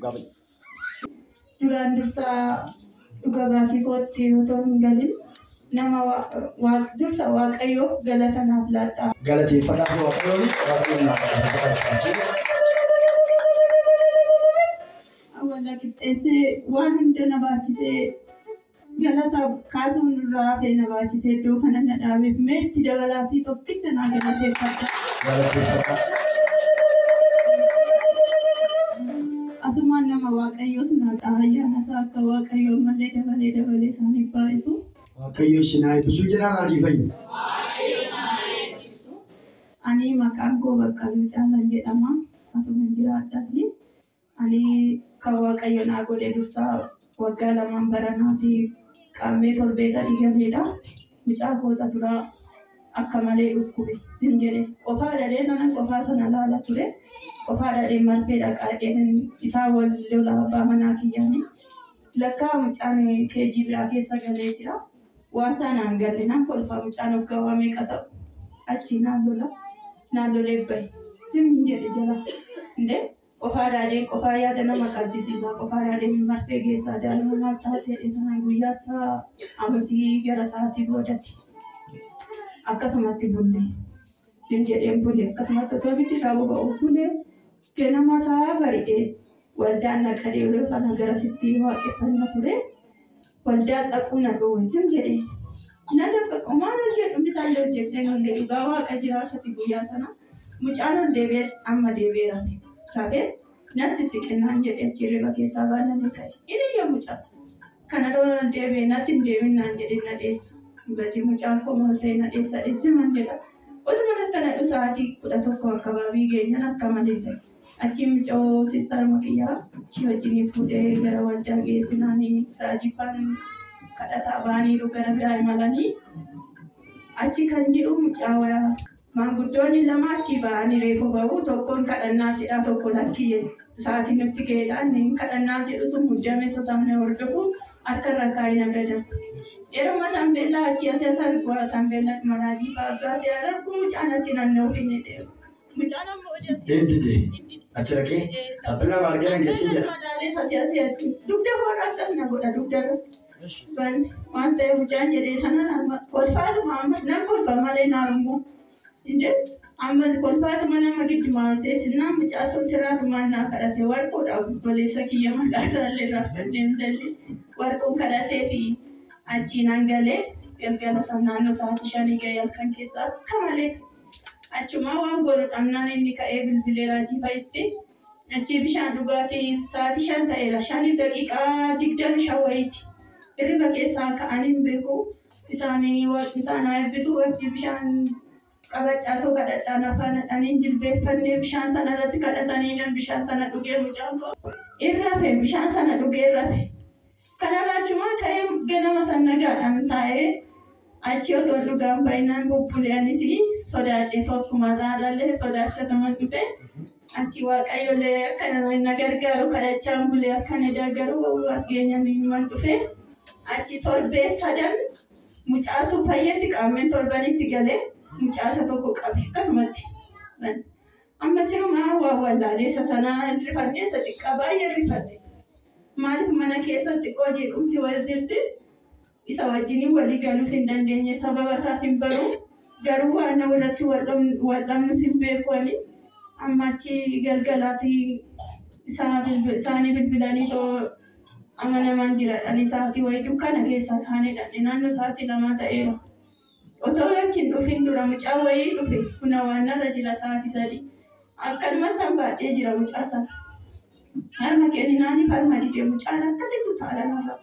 Dhugaa ba'i. Duraan dursaa dhuga baatii kootti otoo hin galin nama dursa Waaqayyoof galata naaf laadhaa. Galateeffadhaa fi Waaqayyoon Waaqayyoon naaf galateeffadhaa. Walla qixxeessee waan hunda na baachisee galata kaasuun irraa hafee na baachisee iddoo kana na dhaabeef mee itti dabalaa fi tokkicha naa galateeffadha. Galateeffadhaa. Asumaan nama Waaqayyoos naa ayyaana isaa akka Waaqayyoon malee dabalee dabalee isaaniif baay'isu. Waaqayyo isin haa eebbisu jedhaa raajii fayyi. Ani maqaan koo Baqqaluu Caalaan jedhama. Asumaan jiraadhas. Ani kan Waaqayyo naa godhe dursaa waggaa 2 baranaati qaammee torbee 3 galeedha. Mucaa koota duraa akka malee dhukkube sin jedhe qofaa dhadhee nana qofaa sana laala ture. Qofaa dhadhee marfee dhaqaa isaa wal lola abbaa manaa kiyyaani. Lakkaa mucaan keejii biraa keessa galee jira. Waan sanaan galle nan kolfaa mucaan waggaa waa meeqa ta'u achi naan lola naan lolee bahe sin jedhe jala. Indee qofaa dhadhee qofaa yaada nama qabdisiisa qofaa dhadhee marfee geessaa daa'ima maal taatee sanaan guyyaa isaa amusii gara sa'aatii boodatti. Akkasumatti bulle sin jedheen bule akkasumatti otoo ibiddi irraa boba'u bule ganama isaa bari'ee waldaan naqadee yeroo sana garasitti waaqeffanna ture waldaan dhaquu na dhoowwe sin jedhee na dabbaqu maal hojjedhu misaan hojjedheen ollee dhugaa waaqa jiraatati guyyaa sana mucaan ol deebi'ee amma deebi'ee rafe rafee natti siqinnaan jedhee achi hirriba keessaa baananii ka'e hiriyyoo mucaa kana dhoon ol deebi'ee natti hin deebinnaan jedhee na dheessa. Badi mucaan koo maal ta'e na dheessa dheessiman jedha. Otuma akkana dhufu sa'aatii 11 akkababii geenyaan akka malee ta'e. Achi mucoo siistarma kiyyaa ishee wajjin fuudhee gara waldaa geessinaanii raajiffaan kadhataa ba'aniiru gara biraa imalanii. Achi kan jiru mucaa maanguddoonni lama achi ba'anii reefu ba'u tokkoon kadhannaa jedha tokko lakkii sa'aatii nutti ga'eedhaan kadhannaa jedhu sun muddamee sasaamne hordofu akka irra kaa'ee nagada. Yeroo tambeellaa achi asii as argu tambeellaa maraajii fa'aa asii argu mucaan achi naannoo finne deemu. Mucaan ammoo hojii asii. Deemtite achi dhaqee taappellaa argee nan geessin jedha. Madaalee asii asii achi. Dugda koorraa akkas na godha dugda irratti. Waan ta'e mucaan jedhee sana kolfaatuma ammas nan kolfa malee naarummoo. Indee amma kolfaatuma nama giddumaan seesinnaan mucaa sun siraatumaan naa kadhate warquudha obboleessa kiyya maqaa isaallee irraa fudhannee hin warquun kadhatee fi achiin hangalee galgala san naannoo sa'aatii 5 ga'ee halkan keessaa akka malee achumaa waan godhu dhabnaan inni ka'ee bilbilee raajii fa'itti achi bishaan dhugaatii sa'aatii 5 ta'eera 5:25 wayiiti hirriba keessaa ka'anii hin beeku isaanii isaan haa eebbisu achi bishaan qabadhaatoo kadhadhaan afaan hadhanii jilbeeffannee bishaan sana irratti kadhatanii nan bishaan sana dhugee mucaan koo irrafe bishaan sana dhugee irrafe. Kanarraa achumaa ka'ee ganama san nagaadhaan taa'ee achi otoo dhugaan baay'inaan bubbulee anis sodaadhee tokkuma irraa sodaachataman dhufe achi Waaqayyoollee akka na gargaaru kadhachaan bulee akka na gargaaru as geenyaan himan dhufe achi torbee 3 mucaa sun fayyetti qaameen torbanitti galee mucaasa tokko qabe akkasumatti. Amma sirumaa waa wallaalee isa sanaa rifannee isa xiqqaa baay'ee rifadhe. Maaliif mana keessa xiqqoo jeequmsi wal jirti isa wajjin walii galuus hin dandeenye sababa isaas hin baru garuu waan nama irratti wal dhabnus hin beeku ani amma achi galgalaati isaanii bilbilanii too amanamaan jira ani sa'aatii wayii dukkana keessaa kaanee dhaqne naannoo sa'aatii 2 ta'eera. Otoo achi hin dhufin dura mucaa wayii dhufe kuna waan narra jira sa'aatii 3 akkanumatti hambaadhee jira mucaa sana. Harma kenninaanii harma didee mucaan akkasitti utaala narra.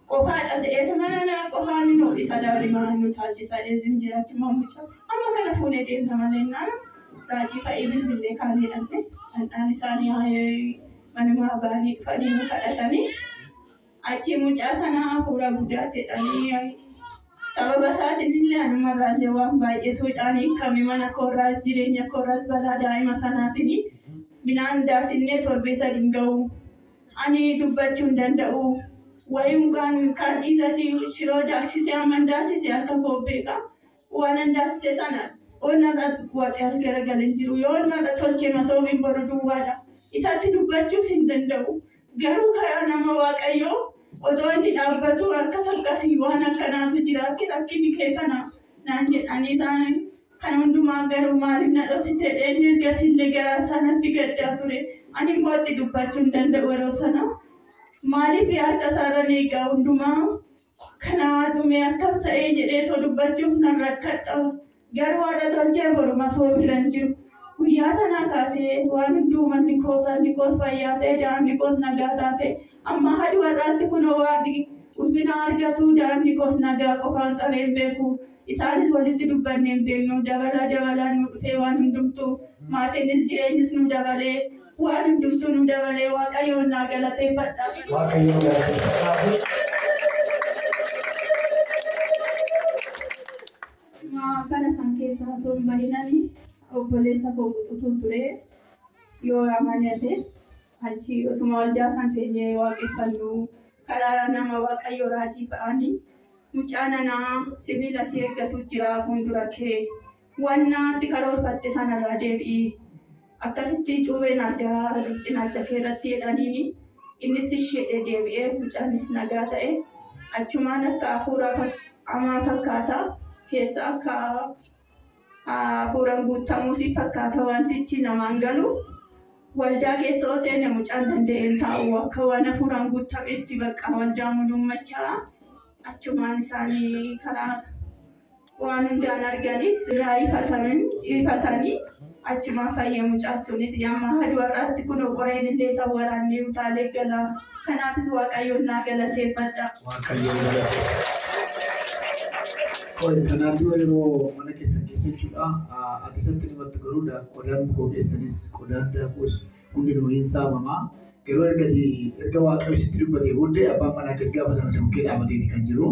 Qofaadha se'eetu mana naa qofaan nu isa daarimaa nu taalchisa deesin jiraachuma mucaa. Amma kana fuunee deemna malee naan raajii fa'ii bilbilee kaanee dhaqne dhandhaan isaanii manumaa ba'anii dhufanii nu kadhatanii achi mucaa sana hafuura guddaa jedhanii sababa isaatiin illee anumarraallee waan baay'eetu hidhaan hiikame mana koorraas jireenya koorraas balaa daa'ima sanaatiin midhaan daasinnee torbee 3 ga'u ani dubbachuu hin danda'u wayii kan dhiisati shiroo daaksisee amman daasisee harka koo beeka waan an daasise sana onarra waxee as garagalee jiru yoo narra tolchee masoobiin boru duwwaadha isatti dubbachuus hin danda'u. Garuu karaa nama Waaqayyoo otoo inni dhaabbatu akkas akkasii waan akkanaatu jiraatti rakkinni kee kana naan jedhanii isaan kana hundumaa garuu maaliif na dhoksite inni ergasillee garaa sanatti gaddaa ture. Ani immoo itti dubbachuu hin danda'u yeroo sana. Maaliif harka isaarra eegaa hundumaa kana dhume akkas ta'ee jedhee dubbachuuf nan rakkadha. Garuu warra tolchee boruma soo bira hin jiru. Guyyaa sanaa kaasee waan hunduu manni koos harmi koos fayyaa ta'e daa'imni koos nagaa taate amma hadi warraatti kunoo waan ulfina argatu daa'imni koos nagaa qofaan qabee hin beeku. Isaanis walitti dubbannee hin beeknu dabalaa dabalaa nu dhufee waan hundumtuu maatiinis jireenyis nu dabalee waan hundumtuu nu dabalee Waaqayyoon naa galateeffadha. Waaqayyoon galateeffadha. Kana san keessaa otoo hin bahinani obboleessa koo quxisuu ture yoo amanate achi otuma waldaa san teenyee waaqeffannu karaa nama Waaqayyoo raajii ba'anii mucaa nanaa sibiila si eeggatu jira fuuldura kee wannaatti karoorfatte sanarraa deebi'i akkasitti cuubeen argaa cinaacha kee irratti jedhaniini innis isheedhe deebi'ee mucaanis nagaa ta'e achumaan akka hafuura hamaa fakkaata keessa akka hafuuraan guutamuus fakkaata wantichi namaan galu. Waldaa keessa yoo seene mucaan danda'een taa'u akka waan hafuuraan guutametti bakka waldaa mulummachaa achumaan isaanii karaa waan hundaan arganitti irraa ifatanii achumaan fayyee mucaa sunis amma hadi warraatti kunoo qoreen illee isa waraannee utaalee gala. Kanaafis Waaqayyoon naa galateeffadha. Waaqayyoon galateeffadha. Qoy kanaan dura yeroo mana keessan keessa jechuudha ati isatti himattu garuu qodaan bukoo keessanis qodaan daakuus hundinuu hin saamamaa. Garuu erga Waaqayyo sitti dubbatee booddee abbaan manaa keessa gaafa sana si bukkee dhaabateeti kan jiru.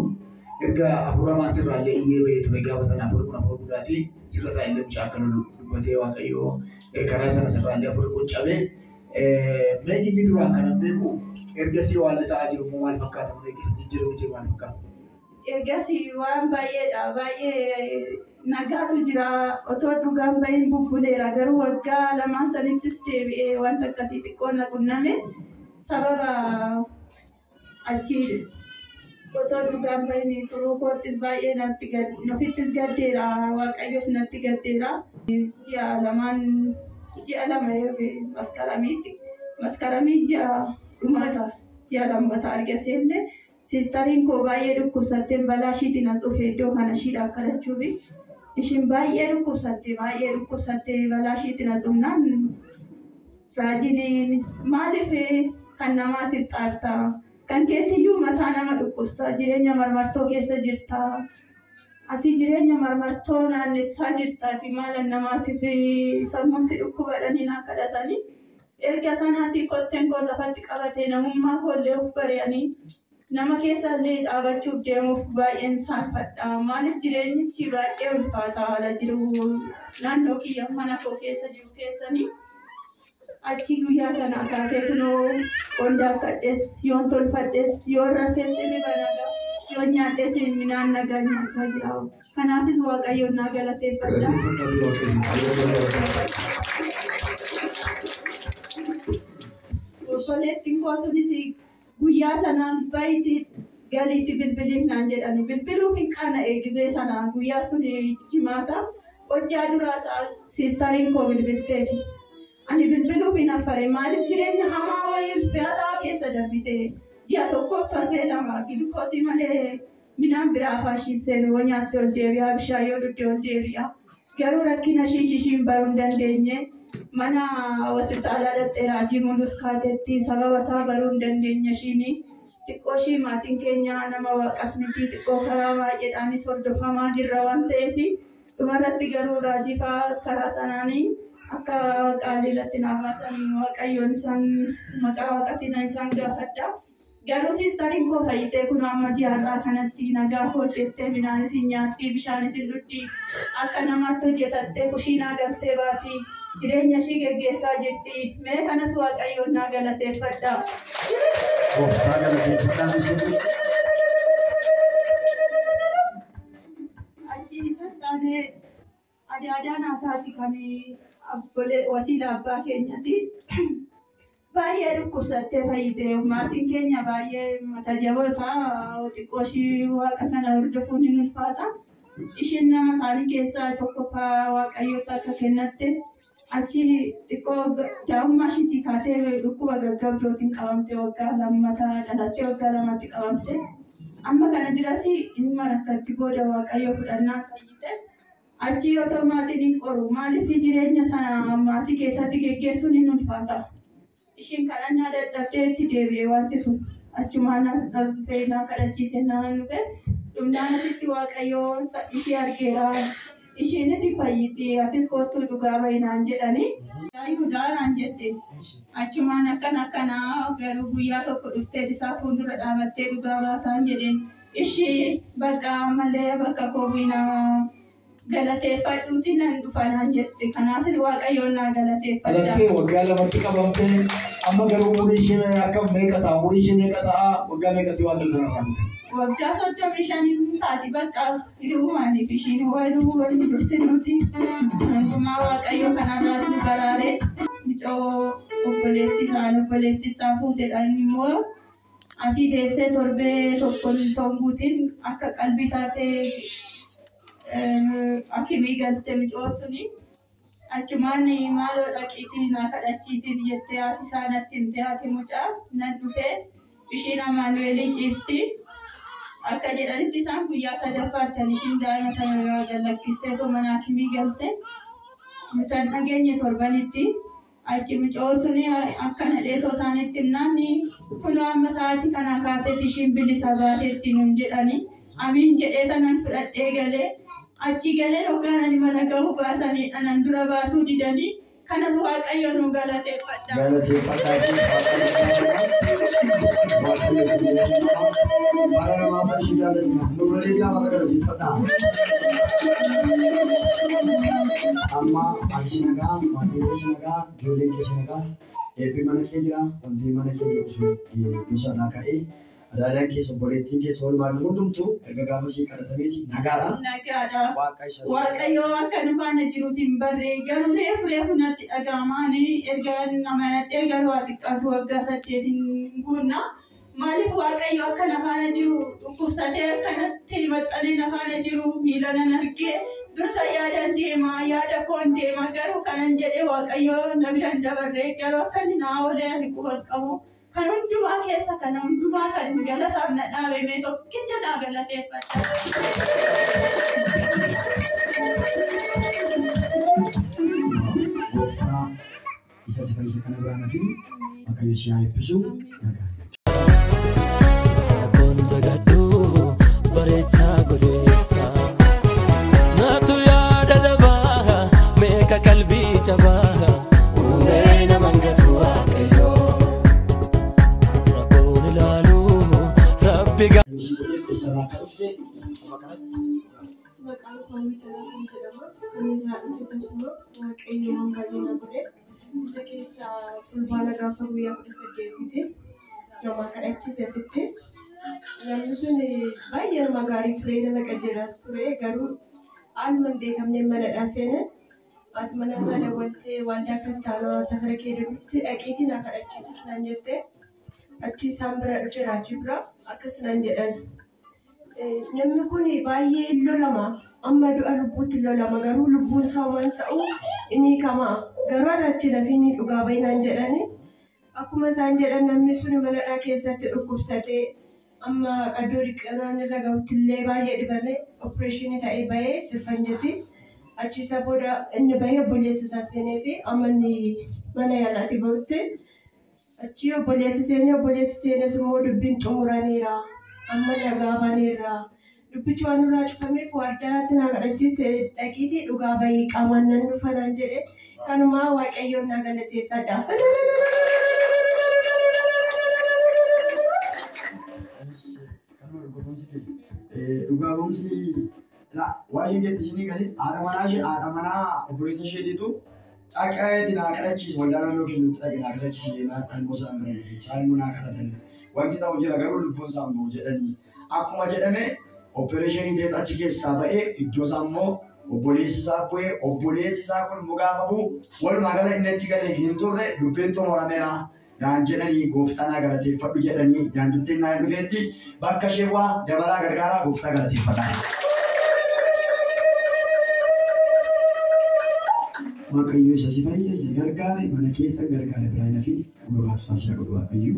Erga hafuura sirraallee iyyee bahee ture gaafa sana hafuurri kun hafuura guddaati sirra taa'ellee mucaa akka lolu dubbatee Waaqayyo karaa sana sirraallee hafuurri kun cabee. Mee inni duraan kanan beeku ergasii waan ta'aa jiru immoo maal fakkaata mana keessa jijjiiramu jiru maal fakkaata? Ergasii waan baay'eedha. Baay'ee nagaatu jira. Otoo dhugaan bahin bubbuleera. Garuu waggaa lamaan sanittis deebi'ee wanta akkasii xiqqoo na qunname sababa achi otoo dhugaan bahin turuu koottis baay'ee nafittis gaddeera. Waaqayyos natti gaddeera. Ji'a lamaan ji'a lama maskaramiitti maskaramii ji'a dhumarra ji'a lammataa arga seenne. Siistariin koo baay'ee dhukkubsattee balaa ishiitiin as dhufe iddoo kana ishiidhaaf kadhachuuf ishiin baay'ee dhukkubsattee balaa ishiitiin as dhufnaan raajiin maaliif kan namaatiif xaartaa kan keetiyyuu mataa nama dhukkubsaa jireenya marmartoo keessa jirtaa ati jireenya marmartoo naannessaa jirtaati maala namaatiif sammuun si dhukkubadhanii naa kadhatanii erga sanaatii kotteen koo lafatti qabatee namummaa koollee of bari'anii nama keessa illee dhaabachuuf deemuuf baay'een saalfadha. Maaliif jireenyichi baay'ee ulfaata haala jiru naannoo kiyya mana koo keessa jiru keessanii achi guyyaa sana kaasee kunoo qondaa kadhes yoon tolfadhes yoon rafes riba nagaa yoon nyaadhes midhaan nagaa nyaachaa jira. Kanaafis Waaqayyoon naa galateeffadha. Obboleettiin koo sunis guyyaa sanaan baay'ee galiitti bilbiliif naan jedhani. Bilbiluuf hin qaana'e gizee sana guyyaa sun jimaata. Hojjaa duraa siistariin koo bilbilteefi. Ani bilbiluuf hin affare maaliif jireenya hamaa wayii ulfaataa keessa darbite. Ji'a tokkoof torbee lama gilkoosii malee midhaan biraa afaan ishii seenu yoo nyaatte ol deebi'a bishaan yoo dhugde ol deebi'a. Garuu rakkina ishii ishiin baruu hin dandeenye. Mana hospitaalaa dhaqxee raajii mul'us kaatetti sababa isaa baruu hin dandeenye ishiin xiqqoo ishii maatiin keenya nama waaqas miti xiqqoo karaa baay'eedhaanis hordofamaa jirra waan ta'eef dhumarratti garuu raajii fa'aa karaa sanaanii akka qaalii irratti naa baasan Waaqayyoon isaan maqaa waaqatiin isaan gaafadha. Garuu siistariin koo fayyitee kun amma ji'arraa kanatti nagaa hojjettee midhaan isin nyaatti bishaan isin dhugdi akka namaatti hojjetattee kushiinaa galtee baati jireenya ishii geggeessaa jirti. Mee kanas Waaqayyoon naa galateeffadha. Gooftaa galateeffadhaa isin. Achi isa taanee adaadaa naa taati kan wasiila abbaa keenyati. Baay'ee dhukkubsattee fayyite. Maatiin keenya baay'ee mata jaboota xiqqoo ishii waaqa kana hordofuun ni ulfaata. Ishiin nama isaanii keessaa tokkoffaa waaqayyootti akka kennatte achi xiqqoo daa'ummaa ishiitii kaatee dhukkuba gaggabdootiin qabamte waggaa lammataa dhalattee waggaa lamatti qabamte. Amma kana duras ilma rakkatti booda waaqayyoo fudhannaa fayyite. Achi yoo ta'u maatiin hin qoru maaliif jireenya sana maatii keessatti geggeessuun ni ulfaata. Ishiin kadhannaa dadhabdee itti deebi'e wanti sun achumaan as dhufee naa kadhachiise naan dhufe dhumnaan asitti waaqayyoo ishee argeera. Ishiinis fayyiti atis kottuu dhugaa bahi naan jedhani. Yihudaa naan jette achumaan akkana akkanaa garuu guyyaa tokko dhuftee isaa fuuldura dhaabattee dhugaa baataan jedheen ishii bakka malee bakka koo bu'inaa galateeffadhuuti nan dhufa naan jette kanaaf waaqayyoon naa galateeffadha. Dhalattee waggaa lamatti qabamtee amma garuu umurii ishee akka meeqa ta'a? Umurii ishee meeqa ta'a? Waggaa meeqatti waan kana raamte? Waggaa 35 taati bakka hiriyyummaaniif ishiin waluu wal dursinuti. Hundumaa waaqayyo kanarraas nu baraare mucoo obboleetti isaan obboleetti isaa fuutedhaan immoo asii teessee torbee tokko tonguutiin akka qalbii taatee akimii galte mucoo suni. Achumaan maaloo dhaqiitii na kadhachiisiif jettee haati isaa natti himte haati mucaa nan dhufee ishiin Amaanu'eelii ciifti. Akka jedhanitti isaan guyyaa sadaffaatti kan ishiin daa'ima sana gad mana hakimii galte. Nuti hin dhageenye torbanitti achi mucoo suni akkana dheetoo isaanitti himnaan kunoo amma sa'aatii kana kaateetti ishiin bilisa baateetti nuun jedhani. Amiin jedhee tanan fudhadhee galee achi galee hoggaan ani mana gahu baasanii anan dura baasuu didanii kanas waaqayyo nu galateeffadha. Galateeffadhaa fi waaqayyo isin eebbifama. Bara namaa fa ishii jaallatna. Nurra deebi'aa waaqa galateeffadhaa. Amma ati si nagaa, maatiin kee si nagaa, ijoolleen kee si nagaa, eebbi mana kee jira, wanti mana kee jiru sun gosaadhaa ka'ee adaadaan keessa obboleettiin keessa walumaa gala hundumtuu erga gaafa sii kadhatameeti nagaadha. Nagaadha. Waaqa isa si Waaqayyo akka nu faana jirus hin barree garuu reefu reefu natti dhaga'amaanii erga nama nadhee garuu haa xiqqaatu waggaa 8 guunna. Maaliif waaqayyo akka na faana jiru dhukkubsatee akkanatti maxxanee na faana jiru miila nan argee dursa yaadan deema yaada koon deema garuu kanan jedhee waaqayyo na biraan dabarree garuu akka inni naa oolee ani quban qabu. Kan hundumaa keessa kan hundumaa kan galataaf na dhaabe mee tokkicha naa galateeffadha. Gooftaa isa si fayyise kana biraan hafi Waaqayyo si haa eebbisu. Nagaa. Kun dagadhu bareechaa godheessa. Naatu yaada dabaa meeqa qalbii cabaa. Uumee nama hangatu waaqayyo. Rakkoon ilaalu rabbi Eessarraa akka dhufte saba kanatti Maqaan koo Miidhagaa kan jedhama. Kan irraa dhufe sasuma waaqayyo waan baay'ee na godhe. Isa keessaa fulbaana gaafa guyyaa 18ti. Nama kadhachiise asitti. Namni sun baay'ee nama gaarii ture, nama qajeelaas ture. Garuu haaluma hin beekamneen manadhaa seene. Haati manaa isaa dawwaltee waldaa kiristaanaa safara kee jirutti dhaqiitii na kadhachiisi naan jette. Achi isaan bira dhufe raajii bira akkas naan jedhan. Namni kun baay'ee lolama. Amma du'a lubbuutti lolama. Garuu lubbuun isaa waan ta'u inni kama. Garuu ati achi lafii dhugaa bahi naan jedhani. Akkuma isaan jedhan namni sun manadhaa keessatti dhukkubsatee amma qaddoo dhiqannaan irra gahutti illee baay'ee dhibame opereeshinii ta'ee bahee tirfanjetti. Achi isa booda inni bahee obboleessa isaa seenee fi amma inni mana yaalaatii bahutti achi obboleessi seenee obboleessi seenes immoo dubbiin xumurameera. Amma nagaa baneerra. Dubbichi waan nurraa cufameef waardaatti naa kadhachiiste dhaqiitii dhugaa bahii qaamaan nan dhufa naan jedhe. Kanumaa waaqayyoon naa galateeffadha. Kanuma dhugaa ba'umsi kee. Dhugaa ba'umsi waa isheen jette isinii galee haadha manaa ishee haadha manaa obboleessa isheetiitu dhaqeeti naa kadhachiisi waldaa naannoo keenyatti dhaqe naa kadhachiisi jennaan ilmoo isaan bira dhufe isaan immoo naa kadhatan wanti ta'u jira garuu lubbuun isaan bahu jedhanii akkuma jedhame opereeshinii ta'e achi keessaa ba'ee iddoo isaa immoo obboleessi isaa bu'ee obboleessi isaa kun immoo gaafa bu'u walumaa gala inni achi galee hin turre dubbiin xumurameera. Naan jedhanii gooftaa naa galateeffadhu jedhanii naan jetteen naa dhufeetti bakka ishee waa dabalaa gargaaraa gooftaa galateeffadhaa. Waaqayyo isa si fayyise si gargaare mana keessa gargaare biraa hin hafin dhuga baatu taasisa godhu Waaqayyo.